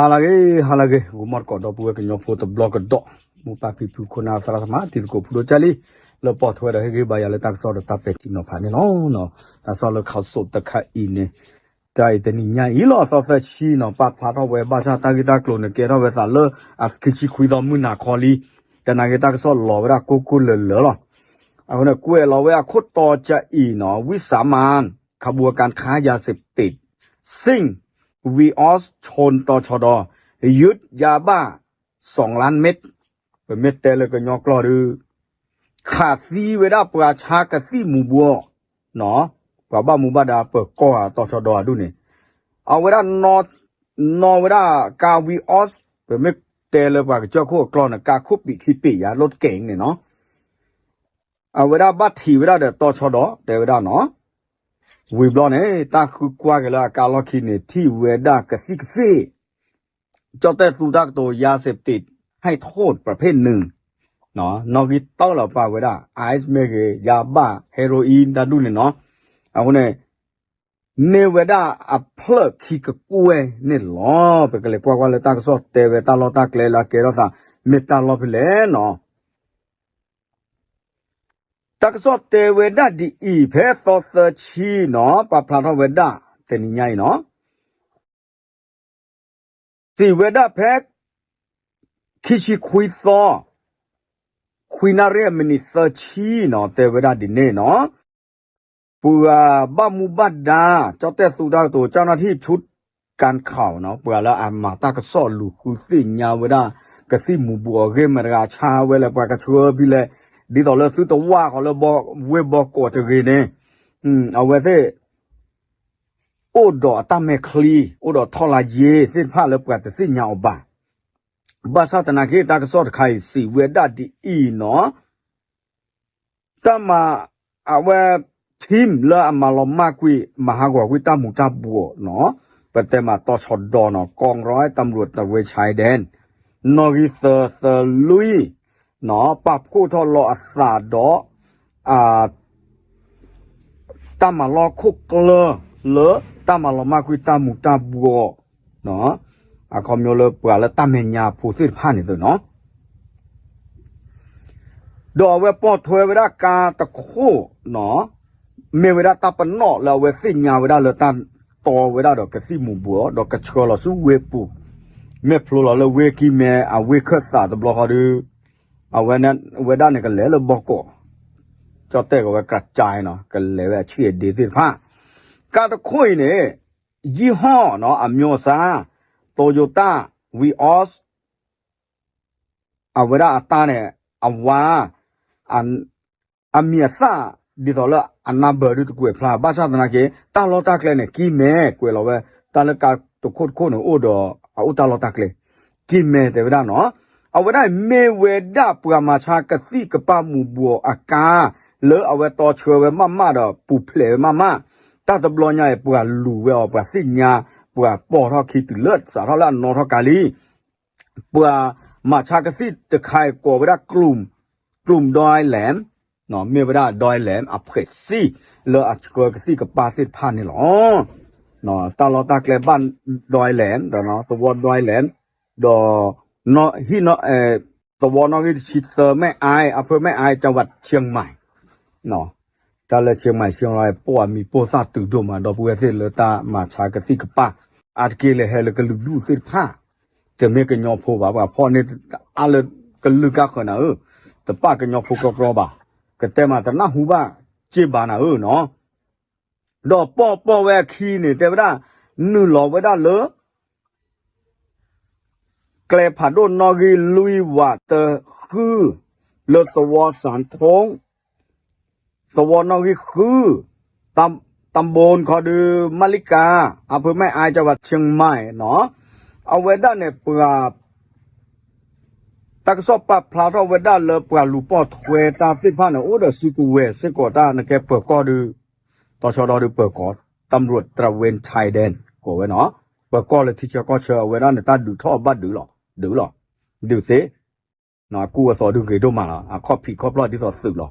ဟါလၢအဂ့ၤ ဟါလၢအဂ့ၤ ဂီၤမီၢ်တကိး ဒီပုၢ်ဝဲၢ်ကညီဖိတဘျီကဒီး, မိၢ်ပၢ်ဖံဖု ခိၣ်နၢ်သရၣ်သမါ တံၤသကိးဖိဒိၣ်ကၢ်လံ, လၢပိာ်ထွဲဒီးဟ့ၣ်ဂံၢ်ဘါယၤလၢတၢ်ကစီၣ်ဒီးတၢ်ပဲာ်ထံနီၤဖးန့ၣ်လီၤ. တၢ်ကစီၣ်လၢခီစိးတခါအံၤန့ၣ် တၢ်အံၤတနံၤညါအံၤလီၤ သီသၢဆံနီၤ ပာ်ဖျါထီၣ်ဝဲ ဘၣ်ဆၣ်တၢ်ဂ့ၢ်တၢ်ကျိၤန့ၣ် ကဲထီၣ်ဝဲသးလၢအခံဆံခွံသီမုၢ်နၤခီလံ, တနာ်က့တၢ်ကစီၣ်လီၤဝဲဒၣ်ကိၢ်ကိၢ်လၢၤလၢၤလီၤ. အဃိန့ၣ် ကွဲးလီၤဝဲအခိၣ်တီကၢ်အံၤနီၤ ဝံၣ်စၣ်မၢၣ် ခးဘူအကၣ်ခါယၤစ့းပတ့း စ့ၣ် ဝံၣ်အီစၣ် ဆိၣ်တီၤဆီဒီး ယုၢ်ယၤဘၣ် စီၤလၣ်မ့ၢ် ပမ့ၢ်တဲလၢကညီကျိာ်ဒီး ခးသံဝဲဒၣ်ပှၤဆါကသံၣ်မူၤဘှီး, ပှၤဘၣ်မူဘၣ်ဒါပၢၤကီၢ်အတီၤဆီဒီးအဒူၣ်န့ၣ်, အဝဲဒၣ် နီၣ်ဝဲဒၣ်ကါဝံၣ်အီစၣ် ပမ့ၢ်တဲလၢပှၤကစၢၢ်ခိၣ်အကျိာ်န့ၣ် ကါခိၣ်ပံာ်ခံပံာ်ယၤလိၣ်တကဲအံၤန့ၣ်နီၤ အဝဲဒၣ်ဘၣ်ထံးဝဲဒၣ်ဒီးတီၤဆီဒီးတဲဝဲဒၣ်နီၤ, ဝံၤဘျီန့ၣ် တၢ်ဃုကွၢ်က့ၤလၢအကါလီၢ်ခံန့ၣ် ထံၣ်ဝဲဒၣ်ကသံၣ်ကသ့ၣ် ကၠီၣ်တဲၣ်သူတၢ်ကတိၤ ယၤစ့းပတ့း ဟဲထိၣ် ပြဖ့ၣ်နုာ် နီၣ်ဂံၢ်တၢလီၤပာ်ဝဲဒၣ် ice မ့ၢ်ဂ့ၤ ယၤဘၣ် heroin တၢ်ဒူၣ်န့ၣ်နီၤ, အဃိန့ၣ် န့ၢ်ဝဲဒၣ်အဖျၢၣ်ခံကကွဲၢ်န့ၣ်လီၤ. ပကလဲၤကွၢ်ကွၢ်လၢတၢ်ကစီၣ်တဲဝဲတၢ်လီၢ်တၢ်ကျဲလၢအကဲထီၣ်သး မ့ၢ်တၢ်လီၢ်ဖဲလဲၣ်နီၤ တၢ်ကစီၣ်တဲဝဲဒၣ်ဒ်အံၤ ဖဲသီသၢဆံနီၤ ပာ်ဖျါထီၣ်ဝဲဒၣ် တနံၤညါအံၤနီၤ စံးဝဲဒၣ်ဖဲ ခံဆံခွံသီ ခွံနၣ်ရံၣ်အမံးနံးသၢဆံနီၤ တဲဝဲဒၣ်ဒ်န့ၣ်နီၤ, ပှၤဘၣ်မူဘၣ်ဒါ ကၠီၣ်တဲၣ်သူတၢ်ကတိၤ ကၠီၣ်နၢ်ထံၣ်ဆူၣ်ကၣ်ခီနီၤ ပှၤလၢအမၤတၢ်ကစီၣ်လူၤဃုသ့ၣ်ညါဝဲဒၣ် ကသံၣ်မူၤဘှီးအဂ့ၢ်မတၤတဂၤ ဆါဝဲလၢပှၤကဆှၢဖဲလဲၣ်, ဒ်သိးလၢသုတဝၢ်ဃီၤလၢဝ့ၢ်ဘီကီးတဂ့ၤန့ၣ်, အဝဲသ့ၣ် အိၣ်ဒီးအတၢ်မဲာ်ချံ အိၣ်ဒီးထီၣ်လါယ့သ့ၣ်တဖၣ်လၢပှၤတသ့ၣ်ညါအီၤဘၣ်. ဘၣ်ဆၣ်သနာ်က့ တၢ်ကစီၣ်တခါအံၤစံးဝဲဒၣ်ဒ်အံၤနီၤ, တၢ်မၤ အဝဲ team လၢအမၤလီၤမၢ်ကွံာ် မၤဟးဂီၤကွံာ်တၢ်မူၤတၢ်ဘှီးနီၤ, ပတဲမးတီၤဆီဒီနီၤ ကီၢ်ရီတၢ်မရူးတရ့ဆါဒဲၣ် နီၣ်ဂံၢ်သၢသၢလွံၢ်နီၤ ပာ်ဖှိၣ်ထီၣ်လီၤအသးဒီး တၢ်မၤလီၢ်ခိၣ်ကျၢၢ်လၢတၢ်မၤလီၤမၢ်ကွံာ်တၢ်မူၤတၢ်ဘှီး, အခီပညီလၢပှၤလၢတၢ်မဲာ်ညါဖိသ့ၣ်တဖၣ်န့ၣ်သ့ၣ်နီၤ, ဒီးအဝဲပိာ်ထွဲဝဲဒၣ်ကါတခိၣ်နီၤ, မ့ၢ်ဝဲဒၣ်တၢ်ပနီၣ်လၢအဝဲသ့ၣ်ညါဝဲဒၣ်လၢတၢ်တီဝဲဒၣ်ဒီးကသံၣ်မူၤဘှီး ဒီးကဆှၢလီၤဆူဝ့ၢ်ပူၤ, မ့ၢ်ဖျိလီၤလၢဝ့ၢ်ကံၢ်မဲအဝ့ၢ်ခၢၣ်သးတဘျီဃီဒီး အဝဲဒၣ်န့ၣ်ကလဲၤလၢဘီကီး, ကၠီၣ်တဲၣ်ကဝဲကစၢ်နီၤ ကလဲၤဝဲအဆံၣ်အဒ့သ့ၣ်တဖၣ်, ကါတခိၣ်အံၤန့ၣ် ယံၢ်ဟီၣ်နီၤ အမျိုးအစား Toyota Vios အဝဲဒၣ်အတၢ်န့ၣ် အဝါ အမံၤအသၣ် ဒ်သိးလၢအနၢ်ဘၢဒုတကွဲးဖျါ ဘၣ်ဆၣ်သနာ်က့ တၢ်လီၢ်တၢ်ကျဲန့ၣ် ကံၢ်မဲ ကွဲးလီၤဝဲ တၢ်လၢကါတခိၣ်တခိၣ်န့ၣ် အိၣ်ဒီး အအိၣ်တၢ်လီၢ်တၢ်ကျဲ ကံၢ်မဲတဲဝဲဒၣ်နီၤ, အဝဲဒၣ်မ့ၢ်ဝဲဒၣ်ပှၤမၤဆါကသံၣ်ကပၢ်မူၤဘှီးအကါ လၢအဝဲတီဆှၢဝဲမးမးဒီးပူၤဖျဲးဝဲမးမး, တၢ်တဘျီညါအံၤ ပှၤလူၤဝဲအီၤ ပှၤသ့ၣ်ညါ ပှၤပိာ်ထီၣ်ခံတုၤလၢစးထီၣ်လၢအနီၢ်ထီၣ်ကါလံ ပှၤမၤဆါကသံၣ်တခါအံၤကိးဝဲဒၣ် ကလုမ်ၢ်ဒွဲလဲၣ်, မ့ၢ်ဝဲဒၣ်ဒွဲလဲၣ် အဖှဲးစံၣ် လၢအဆှၢကသံၣ်ကပၢ်သ့ၣ်တဖၣ်န့ၣ်လီၤ. တၢ်လီၢ်တၢ်ကျဲဘၣ်ဒွဲလဲၣ်, သဝီဒွဲလဲၣ်, ဒီး သဝီနီၣ်ဂံၢ်တဆံသၢမဲၣ်အါ အဖၢၣ်မဲၣ်အါ ကဝးဆံမၢၣ် တၢ်လၢဆံမၢၣ်ဆံလီၤ ပိာ်အမံၤပိာ်သၣ်တုၤဒိၣ်မး ဒီပုၢ်ဝဲၢ်သ့ၣ်လၢတၢ်မၤဆါကသံၣ်ကပၢ် အါတက့ၢ်လၢဟဲလၢကလုာ်ဒူၣ်သ့ၣ်တဖၣ်, တမ့ၢ်ကညီဖိဘၣ် ပှၤဖီၣ်န့ၢ်အါလၢကလုာ်ကါဃၢၤနၤဧၢ, တပာ်ကညီဖိကြီကြီဘၣ်, ကတဲမးတနၢ်ဟူဘၣ်က့ၢ်ဘၣ်နၤဧၢနီၤ, ဒီးပိာ်ပိာ်ဝဲအခံန့ၣ် တဲဝဲဒၣ် နုာ်လီၤဝဲဒၣ်လၢ ကျဲဖးဒိၣ်နီၣ်ဂံၢ်လွံၢ်ဝးတၢဃု လၢသဝီစၣ်ထိၣ် သဝီနီၣ်ဂံၢ်ဃု တၢ်ဘိခီဒု မလံကါ အဖၢၣ်မဲၣ်အါ ကဝးဆံမၢၣ်နီၤ, အဝဲဒၣ်န့ၣ်ပှၤ တၢ်ကစီၣ်ပာ်ဖျါထီၣ်ဝဲဒၣ်လၢပှၤလူၤပိာ်ထွဲတၢ်သ့ၣ်တဖၣ်န့ၣ် အိၣ်ဒီးစုကဝဲၤစ့ၢ်ကီးတၢ်နကဲပၢၤကီၢ်ဒု တီၤဆီဒီဒုပၢၤကီၢ် တၢ်မရူးတရဝ့ၣ် Thailand ကိးဝဲနီၤ, ပၢၤကီၢ်လၢထံဆၢကီၢ်ဆၢ အဝဲဒၣ်န့ၣ် တၢ်ဒုးထီၣ်ဘၣ်ဒုးလီၤ, ဒုးလီၤ, ဒုးသ့, ကူအသီဒုးဂ့ၤဒိၣ်မးလီၤ, အခီၣ်ဖံးခီၣ်ဖျီၣ်ဒ်သိးသုးလီၤ,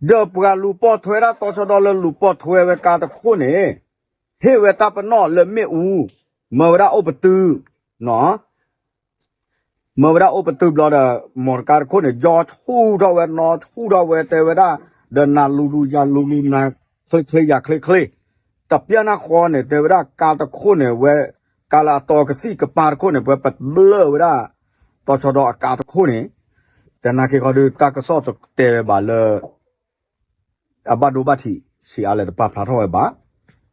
ဒီးပှၤလူၤပိာ်ထွဲဒၣ်တီၤဆီဒီလၢလူၤပိာ်ထွဲဝဲကါတခိၣ်န့ၣ် ဟ့ၣ်ဝဲတၢ်ပနီၣ်လၢမ့ၣ်အူ, မၢဝဲဒၣ်အိၣ်ပတုာ် မၢဝဲဒၣ်အိၣ်ပတုာ်ဘျီဒီး မီၢ်တကါတခိၣ်န့ၣ် ယီၤဆူၣ်ထီၣ်ဝဲနီၤဆူၣ်ထီၣ်ဝဲတဲဝဲဒၣ်, ဒီးနၤလူၤလူၤယၤလူၤလူၤ နၤချ့ချ့ယၤချ့ချ့, တပျၢ်နၢ်ဃီန့ၣ် တဲဝဲဒၣ်ကါတခိၣ်န့ၣ်ဝဲ, ကါလၢအတီကသံၣ်ကပၤတခိၣ်န့ၣ် ပှၤပဘျၢဝဲဒၣ် တီၤဆီဒီအကါတခိၣ်န့ၣ်, တနာ်က့ၤဃီဒုး တၢ်ကစီၣ်တတဲဝဲဘၣ်လၢ အဘၣ်ဒိဘၣ်ထံး ဆံးအါလဲၣ်တပာ်ဖျါထီၣ်ဝဲဘၣ်.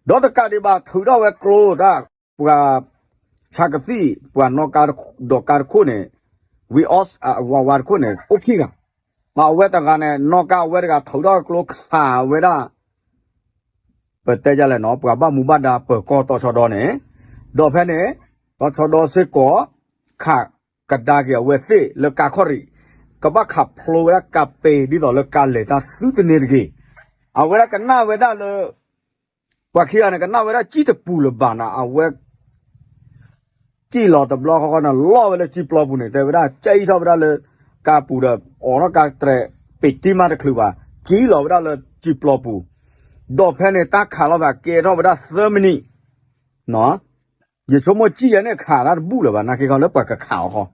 ဒီးတကးဒံးဘၣ်ထုးထီၣ်ဝဲကျိတၢ်, ပှၤ ဆါကသံၣ် ပှၤနီၣ်ကါဒီးကါတခိၣ်န့ၣ်, Vios အဝၤဝါတခိၣ်န့ၣ် အိၣ်ခံဂၤ, မ့ၢ်အဝဲတဂၤန့ၣ် နီၣ်ကါအဝဲတဂၤထုးထီၣ်ကျိခးဝဲဒၣ် ပတဲဒ်လဲၣ်နီၤ ပှၤဘၣ်မူဘၣ်ဒါပၢၤကီၢ်တီၤဆီဒီန့ၣ်, ဒီးဖဲန့ၣ် တီၤဆီဒီစ့ၢ်ကီး ခးကဒါက့ၤအဝဲသ့ၣ်လၢကါခီၣ်ရံၣ်, ကဘၣ်ခးဖျိဝဲဒၣ်ကါပဲၤဒ်သိးလၢကါလဲၤတၢ်သုတန့ၢ်တဂ့ၤ. အဝဲဒၣ်ကနၣ်ဝဲဒၣ်လၢ ပှၤခံဂၤန့ၣ် ကနၣ်ဝဲဒၣ်စံၣ်တပူၤလၢၤဘၣ်နၤ အဝဲ စံၣ်လီၤတဘျီဃီဃီန့ၣ် လီၢ်ဝဲလၢစံၣ်ပျီပူၤန့ၣ် တဲဝဲဒၣ် ကၠံၣ်ထီၣ်ဝဲဒၣ်လၢ ကါပူၤဒီး အိးထီၣ်ကါတြဲၤ ပ့ၤတံၢ်မးတချုးဘၣ် စံၣ်လီၤဝဲဒၣ်လၢစံၣ်ပျီပူၤ, ဒီးဖဲန့ၣ် တၢ်ခးလီၤသးကဲထီၣ်ဝဲဒၣ်သၢမံးနံး, ယဆိကမိၣ်စံၣ်ယဲန့ၣ်ခးတၢ်တဘူၣ်လၢၤဘၣ် နာ်က့ၤခီလၢပှၤကခးအီၤဃီ,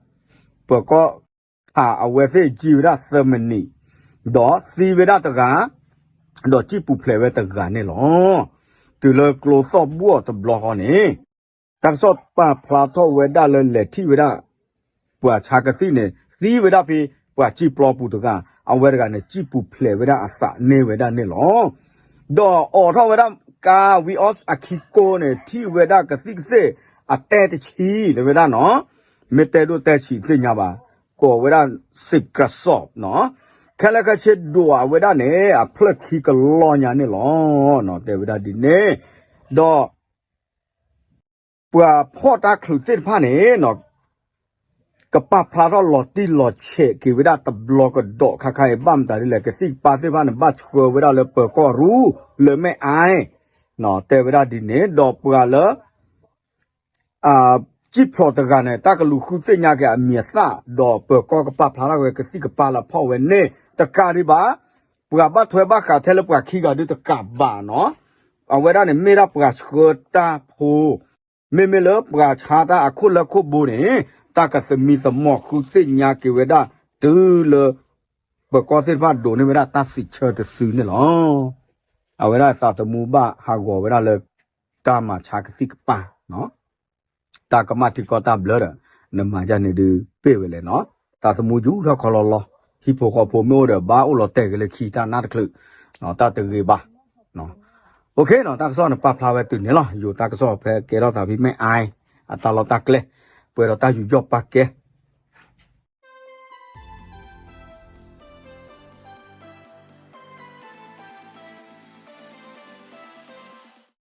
ပၢၤကီၢ်ခးအဝဲသ့ၣ်စံၣ်ဝဲဒၣ်သၢမံးနံး, ဒီးသံဝဲဒၣ်တဂၤ, ဒီးစံၣ်ပူၤဖျဲးဝဲတဂၤန့ၣ်လီၤ. တုၤလၢကျိသီၣ်ဘှီၣ်တဘျီဃီန့ၣ် တၢ်ကစီၣ်ပာ်ဖျါထီၣ်ဝဲဒၣ်လၢလဲၤထံၣ်ဝဲဒၣ် ပှၤဆါကသံၣ်န့ၣ် သံဝဲဒၣ်ဖဲ ပှၤစံၣ်ပျီပူၤတဂၤ, အဝဲတဂၤန့ၣ် စံၣ်ပူၤဖျဲးဝဲဒၣ်အသးန့ၢ်ဝဲဒၣ်န့ၣ်လီၤ. ဒီးအိးထီၣ်ဝဲဒၣ်ကါ Vios အခံကိန့ၣ် ထံၣ်ဝဲဒၣ်ကသံၣ်ကသ့ၣ် အတဲတဆံ တဲဝဲဒၣ်နီၤ, မ့ၢ်တဲဒိၣ်တဲဆံးသ့ၣ်ညါဘၣ်, ကိးဝဲဒၣ် စံးကစီၣ် နီၤ, ခဲလၢာ်ခဲဆ့ဒိးအဝဲဒၣ်န့ၣ် အဖျၢၣ်ခံကလီညါန့ၣ်လီၤ. တဲဝဲဒၣ်ဒ်န့ၣ်, ဒီး ပှၤဖီၣ်တၢ်ချုးသ့ၣ်တဖၣ်န့ၣ် ကပာ်ဖျါထီၣ်လီၤတံၢ်လီၤဆဲးက့ၤဝဲဒၣ်တဘျီကဒီးခါခါအံၤ ဘၣ်မတၤဒ်လဲၣ် ကသံၣ်ကပၤသ့ၣ်တဖၣ်န့ၣ် ဘၣ်ဆှၢဝဲဒၣ်လၢပၢၤကီၢ်ရူ လၢမဲၢ်အါ, တဲဝဲဒၣ်ဒ်န့ၣ် ဒီးပှၤလၢ စံၣ်ဖျိးတဂၤန့ၣ် တၢ်ကလူၤဃုသ့ၣ်ညါက့ၤအမံၤအသၣ် ဒီးပၢၤကီၢ်ကပာ်ဖျါထီၣ်ဝဲကသံၣ်ကပၤလၢဖီၣ်ဝဲန့ၣ် တကးဒံးဘၣ်, ပှၤဘၣ်ထွဲဘၣ်ဃးထဲလၢပှၤခံဂၤဒုးတကးဘၣ်နီၤ, အဝဲဒၣ်န့ၣ်မ့ၢ်ဒၣ်ပှၤဆှၢတၢ်ဖိ မ့မ့ၢ်လၢပှၤဆါတၢ်အခိၣ်လၢခိၣ်ဘိန့ၣ် တၢ်ကသမံသမိးဃုသ့ၣ်ညါက့ၤဝဲဒၣ် တုၤလၢ ပၢၤကီၢ်သ့ၣ်တဖၣ်ဒိးန့ၢ်ဝဲဒၣ်တၢ်စံးဆၢတစုန့ၣ်လီၤ. အဝဲဒၣ်သးသမူဘၣ်ဟးဂီၤဝဲဒၣ်လၢ တၢ်မၤဆါကသံၣ်ကပၤ တၢ်ကမၣ်ထံကီၢ်တၢ်ဘျၢဒီး နမၤဒ်န့ၣ်ဒုးပ့ၢ်ဝဲလဲၣ်နီၤ, သးသမူယူၢ်ထီၣ်ခီလီၤလီၤ, ဟံၣ်ဖိဃီဖိမ့ၢ်အိၣ်ဒီး ဘၣ်အိၣ်လီၤတဲာ်က့ၤလၢခံတၢ်နါတချုး, တၢ်တဂ့ၤဘၣ်. အိၣ်ခ့နီၤ တၢ်ကစီၣ်န့ၣ်ပာ်ဖျါဝဲတုၤန့ၣ်လီၤ, ယိၤတၢ်ကစီၣ်ဖဲကဲထီၣ်သးဖဲမဲၢ်အါ အတၢ်လီၢ်တၢ်ကျဲ, ပှဲၤဒီးတၢ်ယူးယီၣ်ပာ်ကဲ,